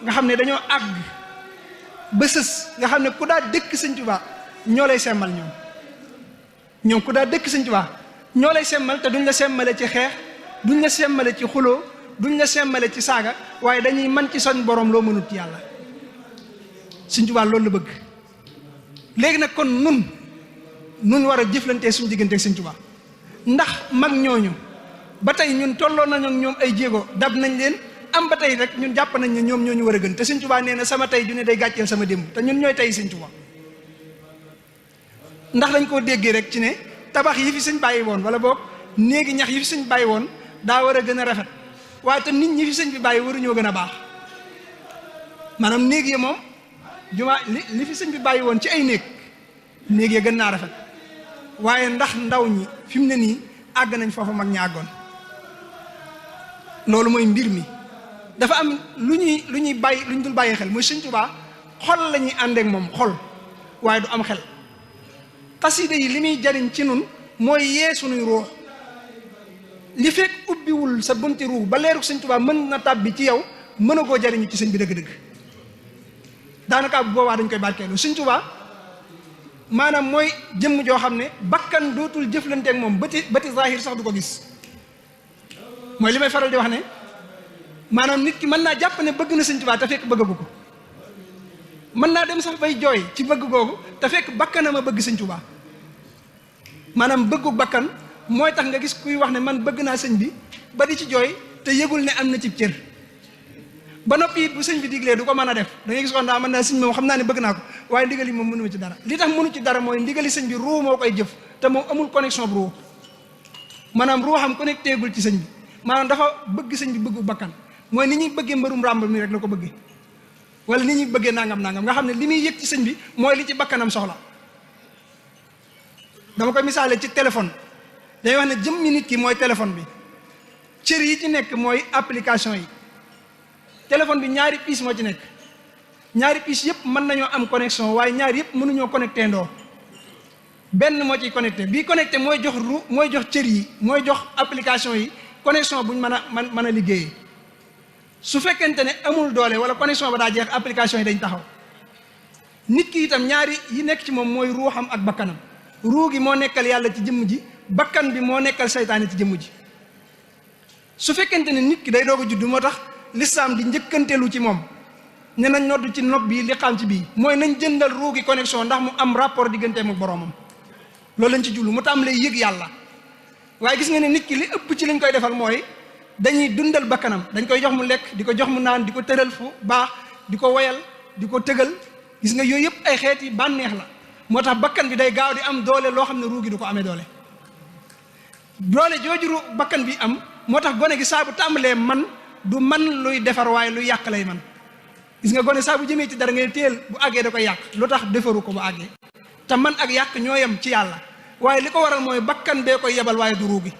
nga xam ne dañoo àgg ba sës nga xam ne ku daa dëkk sëñ Touba ñoo lay semmal ñoom ku daa dëkk sëñ Touba ñoo lay semmal te duñ la semmale ci xeex duñ la semmale ci xuloo duñ la semmale ci saaga waaye dañuy man ci soñ borom loo mënut ci yàlla sëñ Touba loolu la bëgg. léegi nag kon nun war a jëflantee suñu diggante sëñ Touba ndax mag ñooñu ba tey ñun tolloo nañu ak ñoom ay jéego dab nañ leen am ba tey rek ñun jàpp nañ ne ñoom ñoo ñu war a gën te sëñ Touba nee na sama tey ju ne day gàcceel sama démb te ñun ñooy tey sëñ Touba ndax dañ koo déggee rek ci ne tabax yi fi sëñ bàyyi woon wala boog néegi ñax yi fi sëñ bàyyi woon daa war a gën a rafet waaye te nit ñi fi sëñ bi bàyyi waruñoo gën a baax maanaam néeg yi moom jumaa li fi sëñ bi bàyyi woon ci ay néeg ya gën naa rafet waaye ndax ndaw ñi fi mu ne nii àgg nañ foofu mag ñi àggoon loolu mooy mbir mi dafa am lu ñuy bàyyi lu ñu dul bàyyi xel mooy sëñ Touba xol la ñuy àndeek moom xol waaye du am xel xasida yi li muy jariñ ci nun mooy yee sunuy ruux li fekk ubbiwul sa bunti ruux ba leeruk sëñ Touba mën na tàbbi ci yow mën a koo jariñu ci sëñ bi dëgg-dëgg daanaka bu boobaa dañ koy barkeelu sëñ Touba maanaam mooy jëmm joo xam ne bakkan dootul jëflanteek moom bëti zahir sax du ko gis mooy li may faral di wax ne maanaam nit ki mën naa jàpp ne bëgg na sëñ Touba te fekk bëggagu ko mën naa dem sax bay jooy ci bëgg googu te fekk bakkanam a bëgg sëñ Touba maanaam bëggu bakkan mooy tax nga gis kuy wax ne man bëgg naa sëñ bi ba di ci jooy te yëgul ne am na ci cër ba noppi it bu sëñ bi diglee du ko mën a def da ngay gis kon daa mën naa sëñ moom xam naa ne bëgg naa ko waaye ndigal yi moom mënuma ci dara li tax mënu ci dara mooy ndigali sëñ bi ruu moo koy jëf te moom amul connexion bu ruu maanaam ruu xam connecté gul ci sëñ bi maanaam dafa bëgg sëñ bi bëggu bakkan mooy ni ñuy bëggee mbërum ràmb mi rek la ko bëggee wala ni ñuy bëggee nangam nga xam ne li muy yëg ci sëñ bi mooy li ci bakkanam soxla dama koy misaale ci téléphone day wax ne jëmmi nit ki mooy téléphone bi cër yi ci nekk mooy application yi téléphone bi ñaari piis moo ci nekk ñaari piis yëpp mën nañoo am connexion waaye ñaari yëpp mënuñoo connecté ndoo benn moo ciy connecté bii connecté mooy jox mooy jox cër yi mooy jox application yi connexion buñ mën a liggéeyee su fekkente ne amul doole wala connexion ba daa jeex application yi dañ taxaw nit ki itam ñaari yi nekk ci moom mooy ruuxam ak bakkanam ruu gi moo nekkal yàlla ci jëmm ji bakkan bi moo nekkal seytaane ci jëmm ji su fekkente ne nit ki day doog a judd moo tax lislaam di njëkkanteelu ci moom ne nañ nodd ci nopp bii li xam ci bii mooy nañ jëndal ruu gi connexion ndax mu am rapport digganteem ak boroomam loolu lañ ci jublu mu tàmbalee yëg yàlla waaye gis nga ne nit ki li ëpp ci liñ koy defal mooy dañuy dundal bakkanam dañ koy jox mu lekk di ko jox mu naan di ko tëral fu baax di ko woyal di ko tëgal gis nga yooyu yëpp ay xeeti bànneex la moo tax bakkan bi day gaaw di am doole loo xam ne ruu gi du ko amee doole jooju bakkan bi am moo tax gone gi saa bu tàmbalee man du man luy defar waaye luy yàq lay man gis nga gone saa bu jëmee ci dara ngay téel bu àggee da koy yàq lu tax defaru ko bu àggee te man ak yàq ñoo yem ci yàlla waaye li ko waral mooy bakkan bee koy yebal waaye du ruu gi